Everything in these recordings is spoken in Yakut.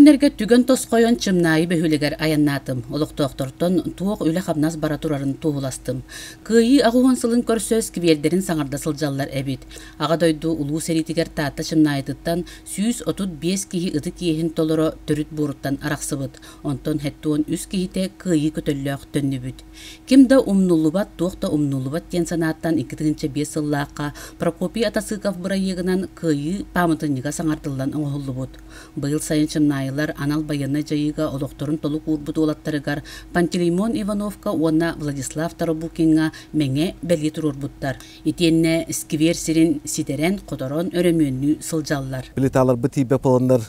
күннэргэ түгэн тосхойон Чымнаайы бөһүөлэгэр айаннаатым. Олохтоохтортон туох үлэ-хамнас бара турарын туоһуластым. Кыайыы 80 сылын көрсө сквердэрин саҥарда сылдьаллар эбит. Аҕа дойду Улуу сэриитигэр Таатта Чымнаайытыттан 135 киһи ытык иэһин толоро төрүт буоруттан арахсыбыт. Онтон 73 киһитэ кыайыы көтөллөөх төннүбүт. Ким да умнуллубат, туох да умнуллубат диэн санааттан 2005 сыллаахха Прокопий Атасыков бырайыагынан Кыайыы пааматынньыга саҥардыллан оҥоһуллубут. Быйыл сайын чымнаайылар анал байыаннай дьайыыга олохторун толук уурбут уолаттарыгар Пантелеймон Ивановка уонна Владислав Тарабукиҥҥа мэҥэ бэлиэ туруорбуттар. Итиэннэ сквер сирин ситэрэн-хоторон өрөмүөннүү сылдьаллар. Плиталарбыт тиийбэт буоланнар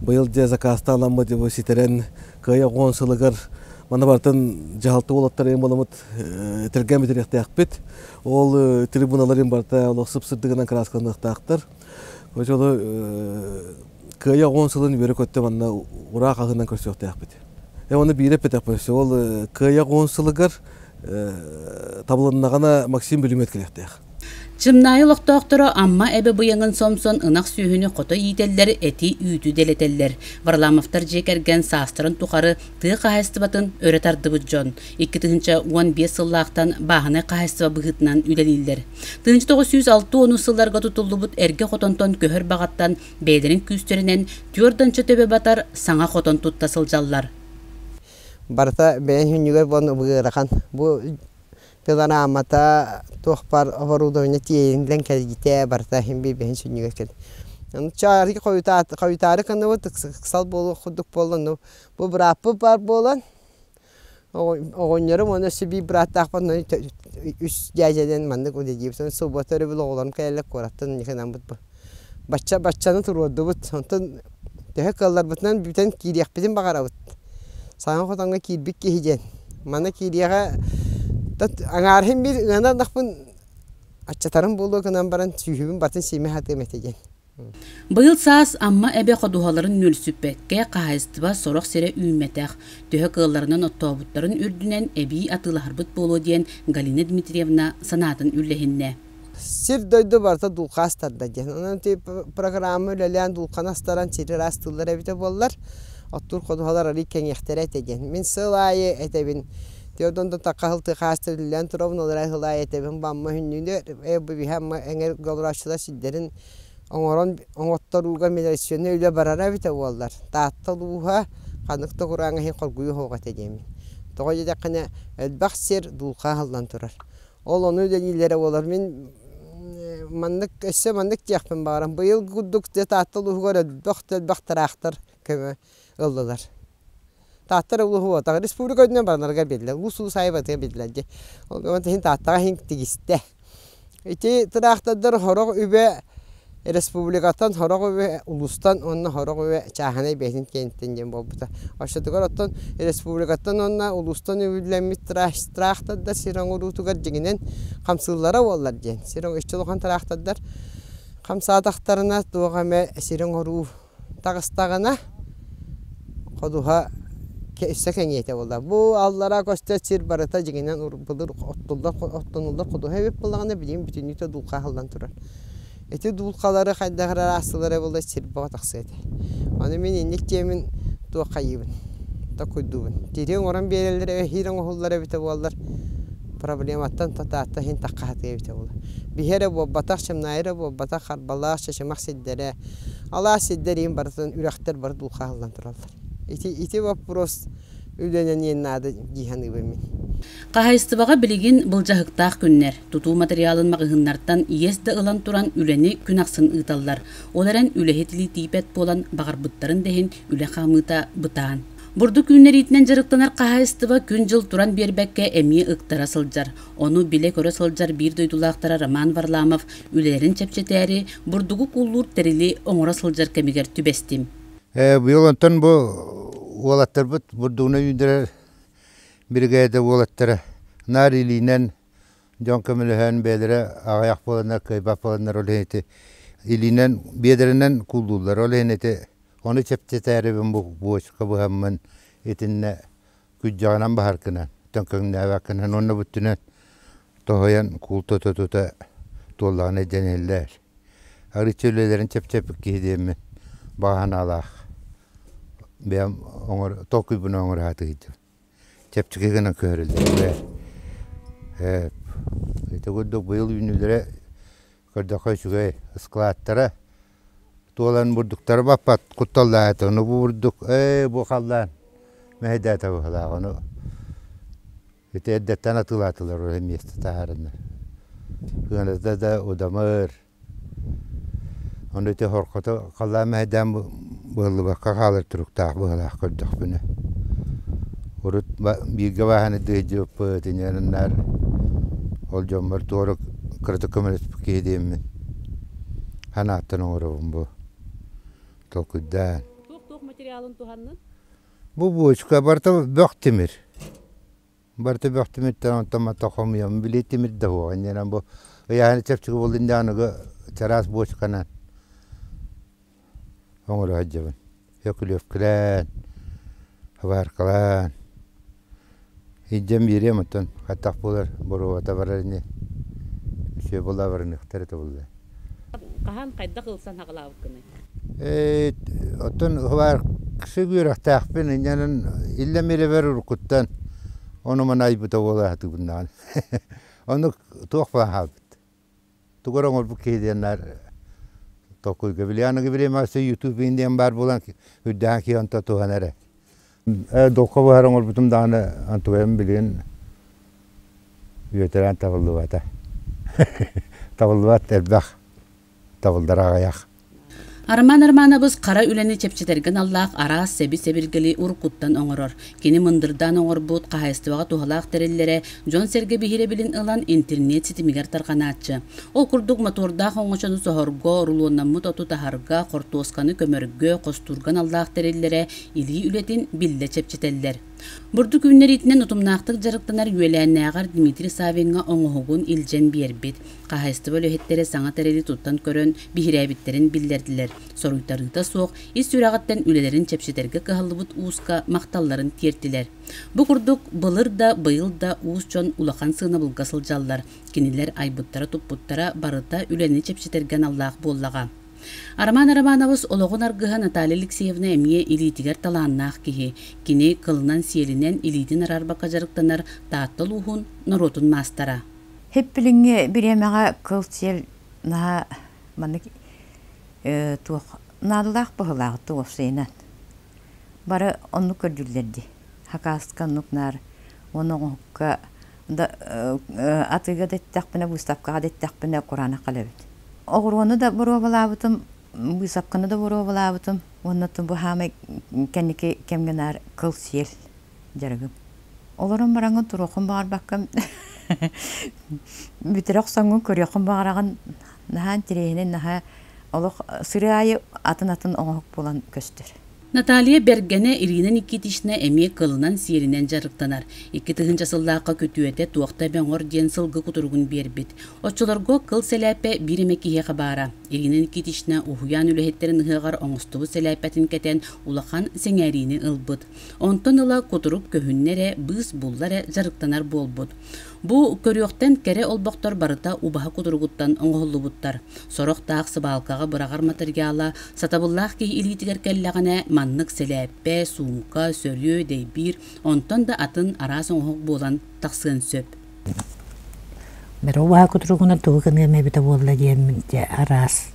быйыл дьэ заказтааламмыт ситэрэн кыайа оҕон сылыгар Манна барытын дьаһалта уолаттар буоламмыт тэлгээн бүтүрүөхтээхпит. Ол трибуналарын барыта олох сып-сырдыгынан кырааскаланыахтаахтар. Очоло кыайа оҕон сылын үөрэ-көттө манна ураах аһынан көрсүөхтээхпит. Оны биирэ эппэтэхпин ол кыайа оҕон сылыгар табылыннаҕына Максим бүлүмүөт кэлиэхтээх. Чымнаайы олохтоохторо Амма эбэ быйаҥын сомсон ынах сүөһүнү хото иитэллэр, эти, үүтү дэлэтэллэр. Варламовтар дьиэ кэргэн саастарын тухары тыа хаһаайыстыбатын өрө тардыбыт дьон. 2015 сыллаахтан бааһынай хаһаайыстыба быһыытынан үлэлииллэр. 1960 сылларга тутуллубут эргэ хотонтон көһөр баҕаттан бэйэлэрин күүстэринэн түөрт уонча төбө батар саҥа хотон тутта сылдьаллар. Барыта бэйэн сүнньүгэр буолан ыарахан. Бу пилорамата туох баар оборудование тиэйиллэн кэлгитэ барыта иһин биир сүнньүгэр кэл. Чаарыки хойутаары кынныбыт ыксал буолуох курдук буолла ну бу бырааппыт баар буолан оҕонньорум уонна өссө биир бырааттаахпын үс дьээдьэнэн маннык үлэлиибит суббота өрөбүл оҕолорум кэлэллэр куораттан инникинаммыт бу бачча баччаны туруордубут онтон төһө кыалларбытынан бүтэн киириэхпитин баҕарабыт Саҥа хотоҥҥо киирбит киһи диэн. Манна киириэҕэ аҥаарыһын биир ыанар ынахпын аччатарым буолуо гынан баран сүүһүбүн батын сиэмэ сатыам этэ диэн. Быйыл саас Амма эбэ ходуһаларын нүөлсүппэккэ, хаһаайыстыба сорох сирэ үүммэтэх. Төһө кыалларынан оттообуттарын үрдүнэн эбии атыылаһарбыт буолуо диэн Галина Дмитриевна санаатын үллэһиннэ. Сир-дойду барыта дулҕа астарда диэн. Онон ити программа үлэлээн дулҕаны астаран сири ыраастыыллар эбитэ буоллар, оттуур ходуһалар арыый кэҥиэхтэрэ этэ диэн. Мин сыл аайы этэбин, Теодон тахха хыл үлэлээн турабын, ол эрэ сыл аайы этэбин, бамма хүннүүнү биһи Амма эҥэр голурааччылар сирдэрин оҥорон оҥотторууга милиционнай үлэ барара эбитэ буоллар, Таатта улууһа ханнык да курааҥҥа иһин хоргуйуу суох этэ диэммин. Тоҕо диэтэххинэ, элбэх сир дулҕа аһыллан турар. Ол ону үлэлииллэрэ буолар. Мин маннык өссө маннык диэхпин баҕарам. Быйыл курдук дьэ Таатта улууһугар элбэх да элбэх тыраахтар көмө ыллылар. Таатта эрэ улууһу буолбатах, республика үрдүнэн барыларыгар биэрдилэр. Улуус улуус аайы барытыгар биэрдилэр дии. Ол гынан иһин Тааттаҕа иһин тигистэ. Ити тыраахтардар сорох үбэ республикаттан, сорох үбэ улуустан уонна сорох үбэ чааһынай бэйэтин киэниттэн диэн буолбута. Оччотугар оттон республикаттан уонна улуустан үбүлэммит тыраахтардар сир оҥоруутугар дьиҥинэн хамсыыллара буоллар диэн. Сир иччи улахан тыраахтардар хамсаатахтарына туох эмэ сири оҥоруу таҕыстаҕына ходуһа өссө кэҥиэтэ буолла. Бу аллараа көстөр сир барыта дьиҥинэн былыр оттуллар оттонуллар ходуһа эбит буоллаҕына билигин бүтүннүүтэ дулҕа аһыллан турар. Ити дулҕалары хайдах эрэ араастылара буолла сир бөҕө тахсыа этэ. Ону мин инник диэмин туох хайыыбын токуйдуубун. Тири оҥорон биэрэллэр эһиил оҥоһуллар эбитэ буоллар проблематтан татаатта иһин таххаһытыа эбитэ буолар. Биһи эрэ буолбатах, Чымнаайы эрэ буолбатах, Харбалаах, Чычымах сирдэрэ Алаас сирдэр иһин барытын үрэхтэр бары дулҕаһыллан тураллар. Ити ити вопрос үлэлэниэн наада дии саныыбын мин. Хаһаайыстыбаҕа билигин былдьаһыктаах күннэр. Тутуу матырыйаалын маҕаһыыннартан иэс да ылан туран үлэни күн ахсын ыыталлар. Ол эрэн үлэһит илии тиийбэт буолан баҕарбыттарын да иһин үлэ хаамыыта бытаан. Бурдук үүннэриитинэн дьарыктанар хаһаайыстыба күн-дьыл туран биэрбэккэ эмиэ ыктара сылдьар. Ону билэ-көрө сылдьар биир дойдулаахтара Роман Варламов үлэлэрин чэпчэтээри бурдугу кууллуур тэрили оҥоро сылдьар кэмигэр түбэстим. Быйыл онтон бу уолаттарбыт бурдугуна үүннэрэр биригээдэ уолаттара наар илиинэн дьон көмөлөһөн бэйэлэрэ аҕыйах буоланнар кыайбат буоланнар ол иһин ити илиинэн биэдэрэнэн кууллууллар ол иһин ити ону чэпчэтээрибин бу буочука быһаммын итиннэ күддьэҕинэн баһаркынан төҥкөҥнөөбөккүнэн уонна бүттүнэн тоһуйан куул тута-тута туоллаҕына бэйэм оҥор толкуйбун оҥоро сатыырдым. Чэпчэки гынан көһөрүллэр. Ээ ити курдук быйыл үүнүүлэрэ көрдөххө үчүгэй ыскылааттара туолан бурдуктара баппат кутталлаах этэ. Ону бу бурдук ээ бу халлаан мэһэйдээтэ быһыылаах. Ону ити эрдэттэн атыылаатылар ол миэстэ таһаарыннар. Сыаната да удамыр. Ону ити хорхото халлаан мэһэйдээн быһыллыбакка хаалар туруктаах быһыылаах көрдөхпүнэ. Урут бииргэ бааһынайдыы сылдьыбыппыт, инньэ ол дьоммор туора кыратык көмөлөспүт киһи диэммин санааттан оҥоробун бу толкуйдаан. Туох-туох материалын туһаннын? Бу буочука барыта бөх тимир. Барыта бөх тимиртэн онтон мата хомуйам били тимир да суох иннинэн бу ыйааһыны чэпчэки буоллун да аныгы чараас буочуканан оҥоро сылдьабын. Өкүлүөпкэлээн, хабааркалаан илдьэн биэриэм оттон хайдах буолар боруобата барар ини үчүгэй буолла барыныахтар этэ буолла. Хаһан хайдах ылсан хаҕалаабыккыный? Ээ оттон хабаарксы үөрэхтээхпин инньэнэн иллэм ирэбэр уруккуттан ону-маны айбыта буола сатыыбын даҕаны. Оннук туох баар хаалбыт. Тугу эрэ оҥорбут киһи диэн наар толкуйга били аныгы бириэмэ өссө YouTube диэн баар буолан үрдээн киһи онто туһана эрэ. Долко быһар оҥорбутум даҕаны антугайым билигин үөтэрээн табыллыбата. Табыллыбат элбэх, табыллар аҕыйах. Роман Романович хара үлэни чэпчэтэргэ аналлаах араас сэби-сэбиргэли уруккуттан оҥорор. Кини мындырдаан оҥорбут хаһаайыстыбаҕа туһалаах тэриллэрэ дьон-сэргэ биһирэбилин ылан интернет ситимигэр тарҕанааччы. Ол курдук мотуордаах оҥочону соһорго, рулоннаммыт оту таһарга, хортуосканы көмөргө, хостуурга аналлаах тэриллэрэ илии үлэтин биллэ чэпчэтэллэр. Бурдук үүннэриитинэн утумнаахтык дьарыктанар үөлээннээҕэр Дмитрий Савиҥҥа оҥоһугун илдьэн биэрбит. Хаһаайыстыба үлэһиттэрэ саҥа тэрили туттан көрөн, биһирээбиттэрин биллэрдилэр. Соруйтарыыта суох, ис сүрэҕиттэн үлэлэрин чэпчэтэргэ кыһаллыбыт ууска махталларын тиэртилэр. Бу курдук, былыр да, быйыл да уус дьон улахан сыанабылга сылдьаллар. Кинилэр айбыттара-туппуттара барыта үлэни чэпчэтэргэ аналлаах буоллаҕа. Роман Романович олоҕун аргыһа Наталья Алексеевна эмиэ илиитигэр талааннаах киһи. Кини кылынан-сиэлинэн илиитин араарбакка дьарыктанар Таатта улууһун норуотун маастара. Хиппилиҥҥи бириэмэҕэ кыл-сиэл наһаа маннык туох наадалаах быһыылаах туох Бары оннук көрдүүллэр дии. Хакаска оннук наар уонна оҥоһукка да атыыга да эттэхпинэ, быыстапкаҕа да эттэхпинэ кураанах кэлэбит. Оҕуруону да боруобалаабытым, быысапканы да боруобалаабытым уонна бу хаамай кэнники кэмҥэ наар кыл-сиэл дьарыгым. Олорон бараҥҥын туруоххун баҕарбаккын бүтэрэ охсоҥҥун көрүөххүн баҕараҕын наһаа интэриэһинэй наһаа олох сырыы аайы атын-атын оҥоһук буолан көстөр. Наталья Бэргэнэ Ирина Никитична эмиэ кылынан-сиэринэн дьарыктанар. 2000 сыллаахха күтүөтэ туохта эмэ оҥор диэн сылгы кутуругун биэрбит. Оччолорго кыл сэлээппэ биир эмэ киһиэхэ баара. Ирина Никитична уһуйаан үлэһиттэрин ыһыаҕар оҥостубут сэлээппэтин кэтэн улахан сэҥээриини ылбыт. Онтон ыла кутурук көһүннэ эрэ, быыс булла эрэ дьарыктанар буолбут. Бу көрүөхтэн кэрэ олбохтор барыта убаһа кутуругуттан оҥоһуллубуттар. Сорох таах сыбаалкаҕа быраҕар матырыйаала сатабыллаах киһи илиитигэр кэллэҕинэ маннык сэлээппэ, суумка, сөрүө, дэйбиир, онтон да атын араас оҥоһук буолан тахсыан сөп. Бары убаһа кутуругунан тугу гыныам эбитэ буолла диэммин дьэ араас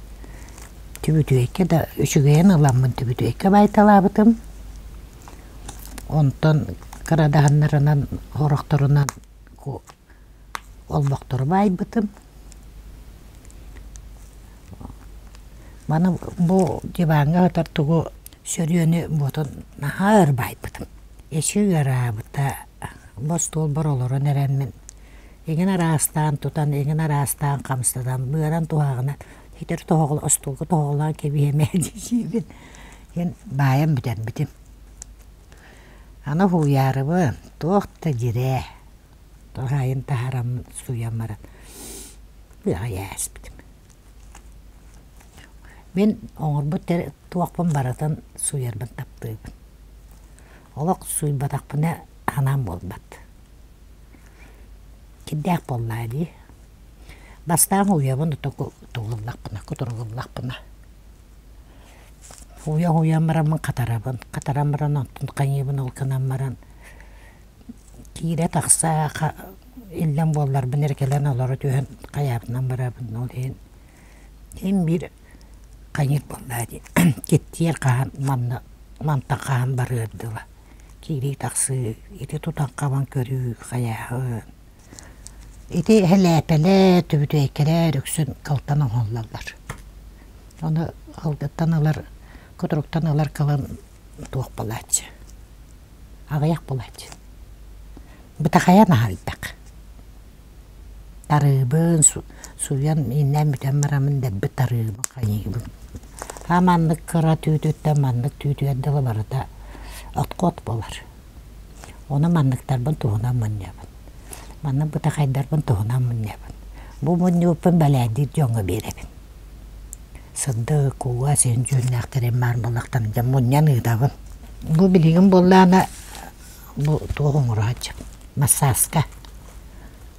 түбүтүөйкэ да үчүгэйин ыламмын түбүтүөйкэ баайталаабытым. Онтон кырадаһыннарынан орохторунан олбохтору баайбытым. Маны бу диваҥҥа сытар тугу сөрүөнү буотун наһаа өр баайбытым. Эчи ыараабыта бу остуолбар олорон эрэммин эҥин араастаан тутан, эҥин араастаан хамсатан, быаран туһаҕынан итэр тоһоҕо остуолга тоһоҕолоон кэбиһэмээ диибин. Иһин баайан бүтэрбитим. Аны уһуйаарыбын туох да дьирээ туһаайын таһааран сууйан баран быаҕа ааспытым. Мин оҥорбут туохпун барытын сууйарбын таптыыбын. Олох сууйбатахпына санаам буолбат. Кирдээх буоллаа дии. Бастаан уйабын тугуллахпына, кутуругуллахпына. Ууйа-ууйан бараммын хатарабын. Хатаран баран онтун хайыыбын ол гынан баран киирэ-тахса иллэҥ буолларбын эрэ кэлэн олоро түһэн хайаабытынан барабын. Ол иһин син биир хайыыр буоллаа дии. Киттиэр хаһан манна мантан хаһан барыар дылы киирии-тахсыы ити тутан-хабан көрүү хайааһын. Ити эһэлээпэлэр, түбүтүөйкэлэр үксүн кылтан оҥоһуллаллар. Ону ылгыттан ылар, кутуруктан ылар кылын туох буолааччы, аҕыйах буолааччы. Бытахайа наһаа элбэх. Тарыыбын сууйан ииннээн бүтэн бараммын дэлби тарыыбын хайыыбын. Аа маннык кыра түүтүттэн маннык түүтүгэр дылы барыта отход буолар. Ону манныктарбын туһунан мунньабын. Маннык бытахайдарбын туһунан мунньабын. Бу мунньубуппун бэлээдиир дьоҥҥо биэрэбин. Сырдык, кууга син дьүһүннээхтэрин баар буоллахтарына дьэ мунньан ыытабын. Бу билигин буоллаҕына бу туох оҥоро сылдьабын массааска.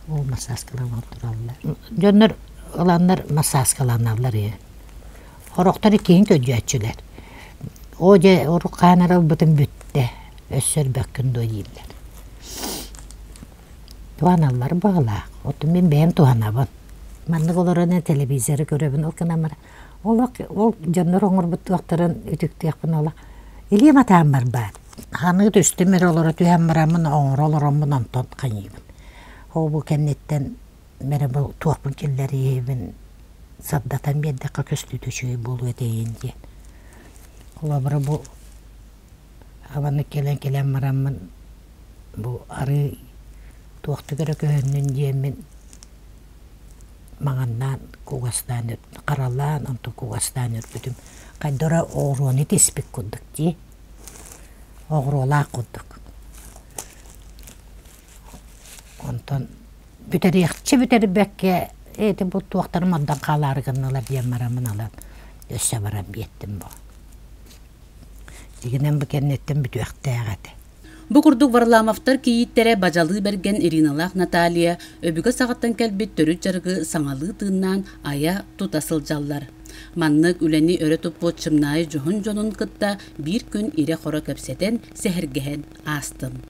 Ол массааскалар тураллар. Дьоннор ыланнар массааскаланаллар ээ. Сорохтор иккиһин көрдөөччүлэр. Оо дьэ урут хаан эрэ ылбытым бүттэ, өссө өлбөккүн дуо дииллэр. Туһаналлар быһыылаах. Оттон мин бэйэм туһанабын. Маннык олорон телевизоры көрөбүн, ол гынан баран олох ол дьоннор оҥорбут туохтарын үтүктүөхпүн олох илиим атаан барбаат. Ханыы түстүм эрэ олоро түһэн бараммын оҥоро олороммун онтон хайыыбын. Ол бу кэнниттэн Мэрэ бу туохпун киллэриэбин сырдатан биэрдэххэ көстүүтэ үчүгэй буолуо этэйин диэн. Холобура бу абаны кэлэн-кэлэн бараммын бу арыы туохтук эрэ көһүннүн диэммин маҥаннаан кугастаан харалаан онтон кугастаан үрбүтүм. Хайда эрэ оҕуруону тиспит курдук дии. Оҕуруолаах курдук. Онтон бүтэриэхчэ бүтэрбэккэ эти бу туохтарым онтон хаалаары гыннылар диэн бараммын ылан өссө баран биэттим бу. Дьигинэн бу кэнниттэн бүтүөхтээх этэ. Бу курдук Варламовтар кийииттэрэ Бадьалыы Бэргэн Ириналаах Наталья өбүгэ саҕаттан кэлбит төрүт дьарыгы саҥалыы тыыннаан айа-тута сылдьаллар. Маннык үлэни өрө туппут Чымнаайы дьоһун дьонун кытта биир күн ирэ-хоро кэпсэтэн, сэһэргэһэн аастым.